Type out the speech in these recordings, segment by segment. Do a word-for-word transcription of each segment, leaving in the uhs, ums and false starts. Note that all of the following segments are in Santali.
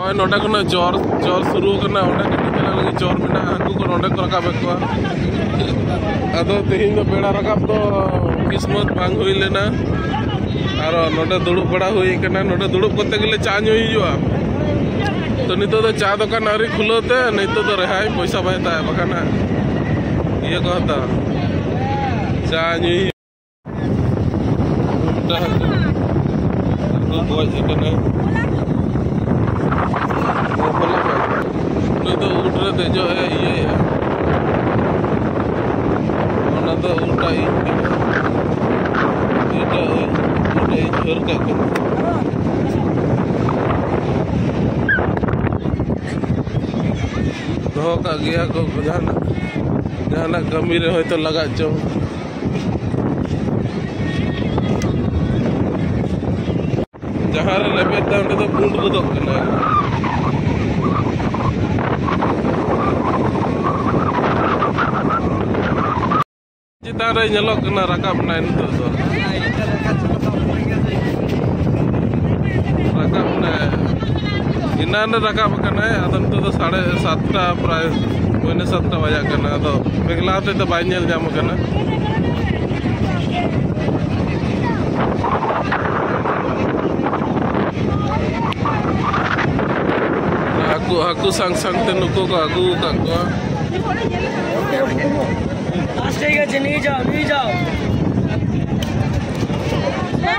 ᱱᱚᱜᱼᱚᱭ ᱱᱚᱰᱮ ᱠᱷᱚᱱᱟᱜ ᱪᱚᱨ, ᱪᱚᱨ ᱥᱩᱨᱩ ᱠᱟᱱᱟ, ᱚᱸᱰᱮ ᱠᱟᱹᱴᱤᱡ ᱪᱟᱞᱟᱜ ᱞᱟᱹᱜᱤᱫ ᱪᱚᱨ ᱢᱮᱱᱟᱜᱼᱟ, ᱦᱟᱹᱠᱩ ᱠᱚ ᱱᱚᱰᱮ ᱠᱚ ᱨᱟᱠᱟᱵᱮᱫ ᱠᱚᱣᱟ᱾ ᱟᱫᱚ ᱛᱮᱦᱮᱧ ᱫᱚ ᱵᱮᱲᱟ ᱨᱟᱠᱟᱵ ᱫᱚ ᱠᱤᱥᱢᱚᱛ ᱵᱟᱝ ᱦᱩᱭ ᱞᱮᱱᱟ᱾ ᱟᱨᱚ ᱱᱚᱰᱮ ᱫᱩᱲᱩᱵ ᱵᱟᱲᱟ ᱦᱩᱭ ᱠᱟᱱᱟ, ᱱᱚᱰᱮ ᱫᱩᱲᱩᱵ ᱠᱚᱨᱛᱮ ᱜᱮᱞᱮ ᱪᱟ ᱧᱩᱭ ᱦᱩᱭᱩᱜᱼᱟ᱾ ᱛᱚ ᱱᱤᱛᱚᱜ ᱫᱚ ᱪᱟ ᱫᱚᱠᱟᱱ ᱟᱹᱣᱨᱤ ᱠᱷᱩᱞᱟᱹᱣ ᱛᱮ ᱱᱤᱛᱚᱜ ᱫᱚ ᱨᱮᱦᱟᱭ ᱯᱚᱭᱥᱟ ᱵᱟᱭ ᱦᱟᱛᱟᱣᱟ, ᱵᱟᱠᱷᱟᱱ ᱦᱟᱸᱜ ᱤᱭᱟᱹ ᱠᱚ ᱦᱟᱛᱟᱣᱟ, ᱪᱟ ᱧᱩᱭ ᱦᱩᱭᱩᱜᱼᱟ᱾ ᱦᱟᱹᱠᱩ ᱜᱚᱡ ᱟᱠᱟᱱᱟ᱾ ᱱᱩᱭ ᱫᱚ ᱩᱴ ᱨᱮ ᱫᱮᱡᱚᱜ ᱮ ᱤᱭᱟᱹᱭᱟ᱾ ᱚᱱᱟ ᱫᱚ ᱩᱴᱟᱜ ᱤᱡ ᱠᱟᱱᱟ᱾ ᱩᱴᱟᱜ ᱤᱡ, ᱩᱴᱟᱜ ᱤᱡ ᱦᱟᱹᱨ ᱠᱟᱜ ᱠᱟᱱᱟ᱾ ᱫᱚᱦᱚ ᱠᱟᱜ ᱜᱮᱭᱟ ᱠᱚ ᱡᱟᱦᱟᱱᱟᱜ, ᱡᱟᱦᱟᱱᱟᱜ ᱠᱟᱹᱢᱤ ᱨᱮ ᱦᱚᱭᱛᱳ ᱞᱟᱜᱟᱜ ᱪᱚᱝ᱾ ᱡᱟᱦᱟᱸ ᱨᱮ ᱞᱮᱵᱮᱫ ᱫᱟ ᱚᱸᱰᱮ ᱫᱚ ᱯᱩᱸᱰ ᱜᱚᱫᱚᱜ ᱠᱟᱱᱟ᱾ ᱪᱮᱛᱟᱱ ᱨᱮ ᱧᱮᱞᱚᱜ ᱠᱟᱱᱟ, ᱨᱟᱠᱟᱵ ᱮᱱᱟᱭ ᱱᱤᱛᱚᱜ ᱫᱚ᱾ ᱨᱟᱠᱟᱵ ᱮᱱᱟᱭ, ᱮᱱᱟᱱ ᱨᱮ ᱨᱟᱠᱟᱵ ᱟᱠᱟᱱᱟᱭ, ᱟᱫᱚ ᱱᱤᱛᱚᱜ ᱫᱚ ᱥᱟᱲᱮ ᱥᱟᱛᱴᱟ, ᱯᱨᱟᱭ ᱯᱚᱭᱱᱮ ᱥᱟᱛᱴᱟ ᱵᱟᱡᱟᱜ ᱠᱟᱱᱟ᱾ ᱟᱫᱚ ᱢᱮᱜᱷᱞᱟ ᱦᱚᱛᱮᱡ ᱛᱮ ᱵᱟᱭ ᱧᱮᱞ ᱧᱟᱢ ᱟᱠᱟᱱᱟ᱾ ᱦᱟᱹᱠᱩ, ᱦᱟᱹᱠᱩ ᱥᱟᱝ ᱥᱟᱝ ᱛᱮ ᱱᱩᱠᱩ ᱠᱚ ᱟᱹᱜᱩ ᱟᱠᱟᱫ ᱠᱚᱣᱟ᱾ ᱟᱥᱛᱮ ᱜᱮ ᱪᱤᱱᱤ ᱡᱟᱣ, ᱱᱤ ᱡᱟᱣ᱾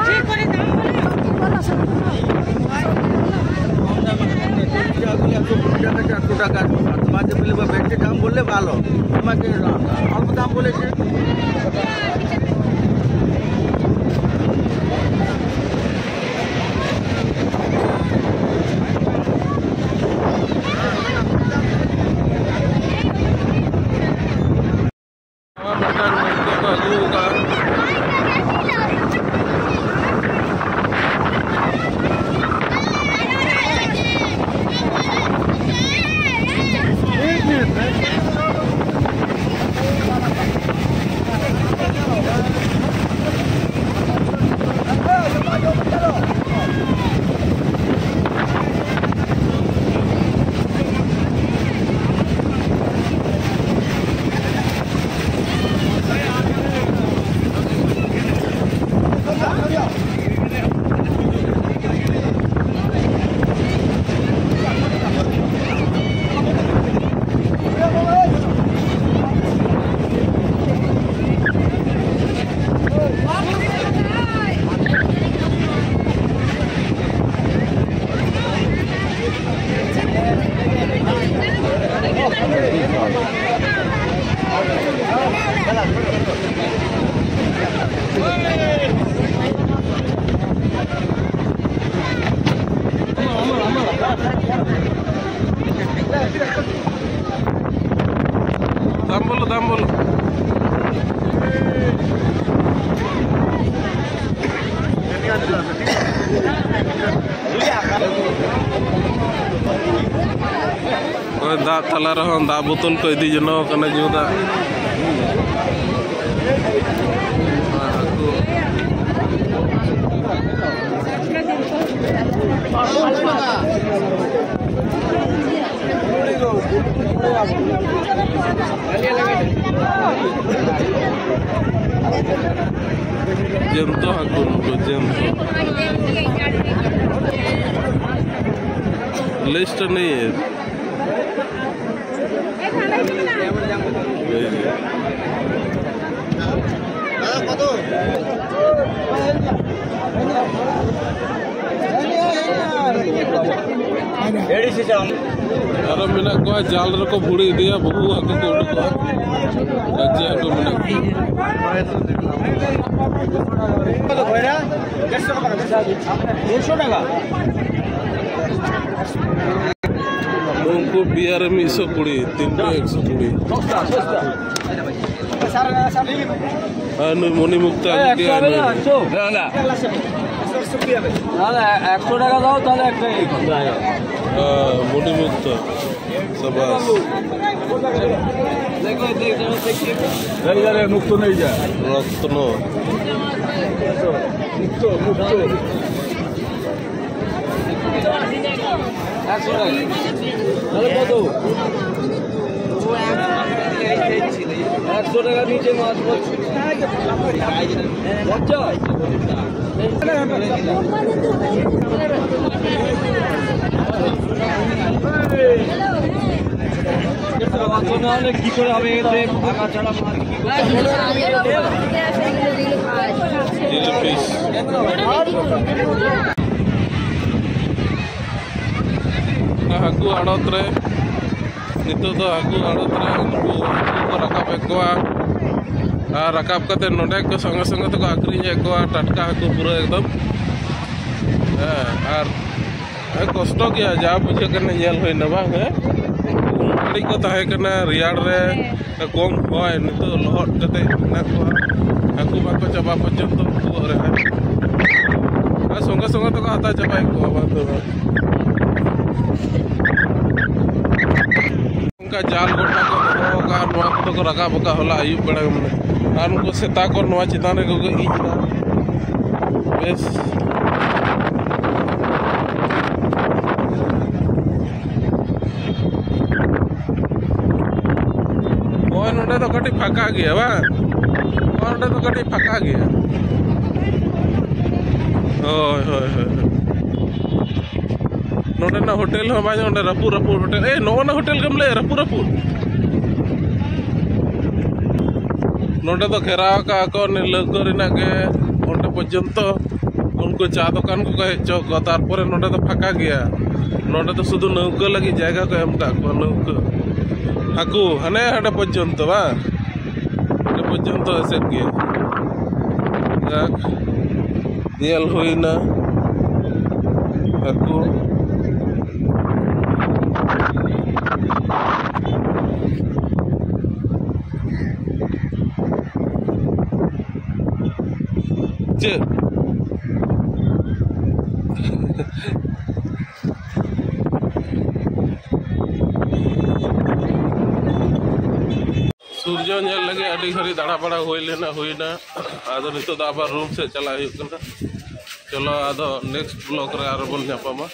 ঠিক করে দাম বলে। আটশো টাকা, আটশো টাকা। তোমার যে বললে বা বেশি দাম বললে ভালো। তোমাকে অল্প দাম বলেছে। ᱱᱚᱣᱟ ᱢᱤᱫᱴᱟᱝ ᱱᱚᱝᱠᱟ ᱠᱚ ᱟᱹᱜᱩ ᱟᱠᱟᱫᱼᱟ᱾ ᱦᱳᱭ, ᱫᱟᱜ ᱛᱟᱞᱟ ᱨᱮᱦᱚᱸ ᱫᱟᱜ ᱵᱳᱛᱚᱞ ᱠᱚ ᱤᱫᱤ ᱡᱚᱱᱚᱜ ᱠᱟᱱᱟ, ᱧᱩ ᱫᱟᱜ᱾ ᱡᱮᱢᱛᱚ ᱦᱟᱹᱠᱩ ᱱᱩᱠᱩ, ᱡᱮᱢᱛᱚ᱾ ᱞᱤᱥᱴ ᱱᱮᱭ ᱦᱮ᱾ ᱟᱨᱚ ᱢᱮᱱᱟᱜ ᱠᱚᱣᱟ, ᱡᱟᱞ ᱨᱮᱠᱚ ᱵᱷᱩᱲᱤ ᱤᱫᱤᱭᱟ, ᱵᱚᱦᱩ ᱦᱟᱹᱠᱩ ᱠᱚ ᱩᱰᱩᱠᱚᱜᱼᱟ᱾ ᱜᱟᱡᱮ ᱦᱟᱹᱠᱩ ᱢᱮᱱᱟᱜ ᱠᱚᱣᱟ᱾ ᱩᱱᱠᱩ ᱵᱤᱭᱟᱨ ᱢᱤᱫᱥᱚ ᱠᱩᱲᱤ, ᱛᱤᱱᱴᱮ ᱮᱠᱥᱚ ᱠᱩᱲᱤ᱾ ᱟᱨ ᱱᱩᱭ ᱢᱚᱱᱤ ᱢᱩᱠᱛᱟ ᱟᱹᱜᱩ ᱠᱮᱜᱼᱟ ᱱᱩᱭ᱾ ᱮᱠᱥᱚ ᱴᱟᱠᱟ ᱫᱟᱢ, ᱛᱟᱦᱚᱞᱮ ᱮᱠᱴᱩ ᱤᱭᱟᱹ ᱠᱚᱢ᱾ ᱦᱮᱸ, ᱢᱚᱱᱤ ᱢᱩᱠᱛᱟ᱾ ᱥᱟᱵᱟᱥ᱾ ᱨᱚᱛᱱᱚ᱾ ᱮᱠᱥᱚ ᱴᱟকা। তাহলে কত? একশো টাকা নিচে মাছ বলছি। পঞ্চাশ? অত না হলে কি করে হবে? এতে ভাঙা ছাড়া মাছ কি করে? তিন পিস। ᱦᱟᱹᱠᱩ ᱟᱲᱚᱛ ᱨᱮ, ᱱᱤᱛᱚᱜ ᱫᱚ ᱦᱟᱹᱠᱩ ᱟᱲᱚᱛ ᱨᱮ ᱩᱱᱠᱩ ᱦᱟᱹᱠᱩ ᱠᱚ ᱨᱟᱠᱟᱵᱮᱫ ᱠᱚᱣᱟ᱾ ᱟᱨ ᱨᱟᱠᱟᱵ ᱠᱟᱛᱮ ᱱᱚᱰᱮ ᱠᱚ ᱥᱚᱸᱜᱮ ᱥᱚᱸᱜᱮ ᱛᱮᱠᱚ ᱟᱹᱠᱷᱨᱤᱧᱮᱫ ᱠᱚᱣᱟ, ᱴᱟᱴᱠᱟ ᱦᱟᱹᱠᱩ ᱯᱩᱨᱟᱹ ᱮᱠᱫᱚᱢ᱾ ᱦᱮᱸ, ᱟᱨ ᱦᱮᱸ, ᱠᱚᱥᱴᱚ ᱜᱮᱭᱟ, ᱡᱟ ᱵᱩᱡᱷᱟᱹᱜ ᱠᱟᱱᱟ, ᱧᱮᱞ ᱦᱩᱭᱱᱟ ᱵᱟᱝ? ᱦᱮᱸ, ᱩᱱ ᱜᱷᱟᱹᱲᱤᱡ ᱠᱚ ᱛᱟᱦᱮᱸ ᱠᱟᱱᱟ ᱨᱮᱭᱟᱲ ᱨᱮ, ᱠᱚᱢ ᱦᱚᱭ, ᱱᱤᱛᱚᱜ ᱞᱚᱦᱚᱫ ᱠᱟᱛᱮ ᱢᱮᱱᱟᱜ ᱠᱚᱣᱟ᱾ ᱦᱟᱹᱠᱩ ᱵᱟᱠᱚ ᱪᱟᱵᱟ ᱯᱚᱨᱡᱚᱱᱛᱚ ᱩᱱᱠᱩᱣᱟᱜ ᱨᱮ᱾ ᱥᱚᱸᱜᱮ ᱛᱮᱠᱚ ᱦᱟᱛᱟᱣ ᱪᱟᱵᱟᱭᱮᱫ ᱠᱚᱣᱟ, ᱵᱟᱝ ᱫᱚ ᱵᱟᱝ᱾ ᱚᱱᱠᱟ ᱡᱟᱞ ᱜᱚᱴᱟ ᱠᱚ ᱫᱚᱦᱚ ᱟᱠᱟᱫᱼᱟ, ᱱᱚᱣᱟ ᱠᱚᱫᱚ ᱠᱚ ᱨᱟᱠᱟᱵ ᱟᱠᱟᱫ ᱦᱚᱞᱟ ᱟᱹᱭᱩᱵ ᱵᱮᱲᱟ ᱜᱮ ᱢᱟᱱᱮ᱾ ᱟᱨ ᱩᱱᱠᱩ ᱥᱮᱛᱟ ᱠᱚ ᱱᱚᱣᱟ ᱪᱮᱛᱟᱱ ᱨᱮᱜᱮ ᱠᱚ ᱤᱡ ᱮᱫᱟ᱾ ᱵᱮᱥ᱾ ᱦᱳᱭ, ᱱᱚᱰᱮ ᱫᱚ ᱠᱟᱹᱴᱤᱡ ᱯᱷᱟᱸᱠᱟ ᱜᱮᱭᱟ, ᱵᱟᱝ? ᱦᱳᱭ, ᱱᱚᱰᱮ ᱫᱚ ᱠᱟᱹᱴᱤᱡ ᱯᱷᱟᱸᱠᱟ ᱜᱮᱭᱟ᱾ ᱦᱳᱭ, ᱦᱳᱭ, ᱦᱳᱭ, ᱦᱳᱭ᱾ ᱱᱚᱰᱮᱱᱟᱜ ᱦᱳᱴᱮᱞ ᱦᱚᱸ ᱵᱟᱝ, ᱚᱸᱰᱮ ᱨᱟᱹᱯᱩᱫ ᱨᱟᱹᱯᱩᱫ ᱦᱳᱴᱮᱞ᱾ ᱮ, ᱱᱚᱜᱼᱚ ᱱᱟ ᱦᱳᱴᱮᱞ ᱜᱮᱢ ᱞᱟᱹᱭᱟ, ᱨᱟᱹᱯᱩᱫ ᱨᱟᱹᱯᱩᱫ? ᱱᱚᱰᱮ ᱫᱚ ᱜᱷᱮᱨᱟᱣ ᱟᱠᱟᱫ ᱠᱚ ᱚᱱᱮ ᱞᱟᱹᱣᱠᱟᱹ ᱨᱮᱱᱟᱜ ᱜᱮ, ᱚᱸᱰᱮ ᱯᱚᱨᱡᱚᱱᱛᱚ ᱩᱱᱠᱩ ᱪᱟ ᱫᱚᱠᱟᱱ ᱠᱚᱠᱚ ᱦᱮᱡ ᱦᱚᱪᱚ ᱠᱚᱣᱟ᱾ ᱛᱟᱨᱯᱚᱨᱮ ᱱᱚᱰᱮ ᱫᱚ ᱯᱷᱟᱸᱠᱟ ᱜᱮᱭᱟ, ᱱᱚᱰᱮ ᱫᱚ ᱥᱩᱫᱷᱩ ᱱᱟᱹᱣᱠᱟᱹ ᱞᱟᱹᱜᱤᱫ ᱡᱟᱭᱜᱟ ᱠᱚ ᱮᱢ ᱟᱠᱟᱫ ᱠᱚᱣᱟ, ᱱᱟᱹᱣᱠᱟᱹ᱾ ᱦᱟᱹᱠᱩ ᱦᱟᱱᱮ ᱦᱟᱸᱰᱮ ᱯᱚᱨᱡᱚᱱᱛᱚ, ᱵᱟᱝ? ᱦᱟᱸᱰᱮ ᱯᱚᱨᱡᱚᱱᱛᱚ ᱮᱥᱮᱫ ᱜᱮᱭᱟ᱾ ᱡᱟᱠ, ᱧᱮᱞ ᱦᱩᱭᱱᱟ᱾ ᱦᱟᱹᱠᱩ᱾ ᱪᱮᱫ? ᱥᱩᱨᱡᱚ ᱧᱮᱞ ᱞᱟᱹᱜᱤᱫ ᱟᱹᱰᱤ ᱜᱷᱟᱹᱲᱤᱡ ᱫᱟᱬᱟ ᱵᱟᱲᱟ ᱦᱩᱭ ᱞᱮᱱᱟ, ᱦᱩᱭᱱᱟ᱾ ᱟᱫᱚ ᱱᱤᱛᱚᱜ ᱫᱚ ᱟᱵᱟᱨ ᱨᱩᱢ ᱥᱮᱫ ᱪᱟᱞᱟᱜ ᱦᱩᱭᱩᱜ ᱠᱟᱱᱟ᱾ ᱪᱚᱞᱚ, ᱟᱫᱚ ᱱᱮᱠᱥᱴ ᱵᱞᱚᱜ ᱨᱮ ᱟᱨᱚ ᱵᱚᱱ ᱧᱟᱯᱟᱢᱟ᱾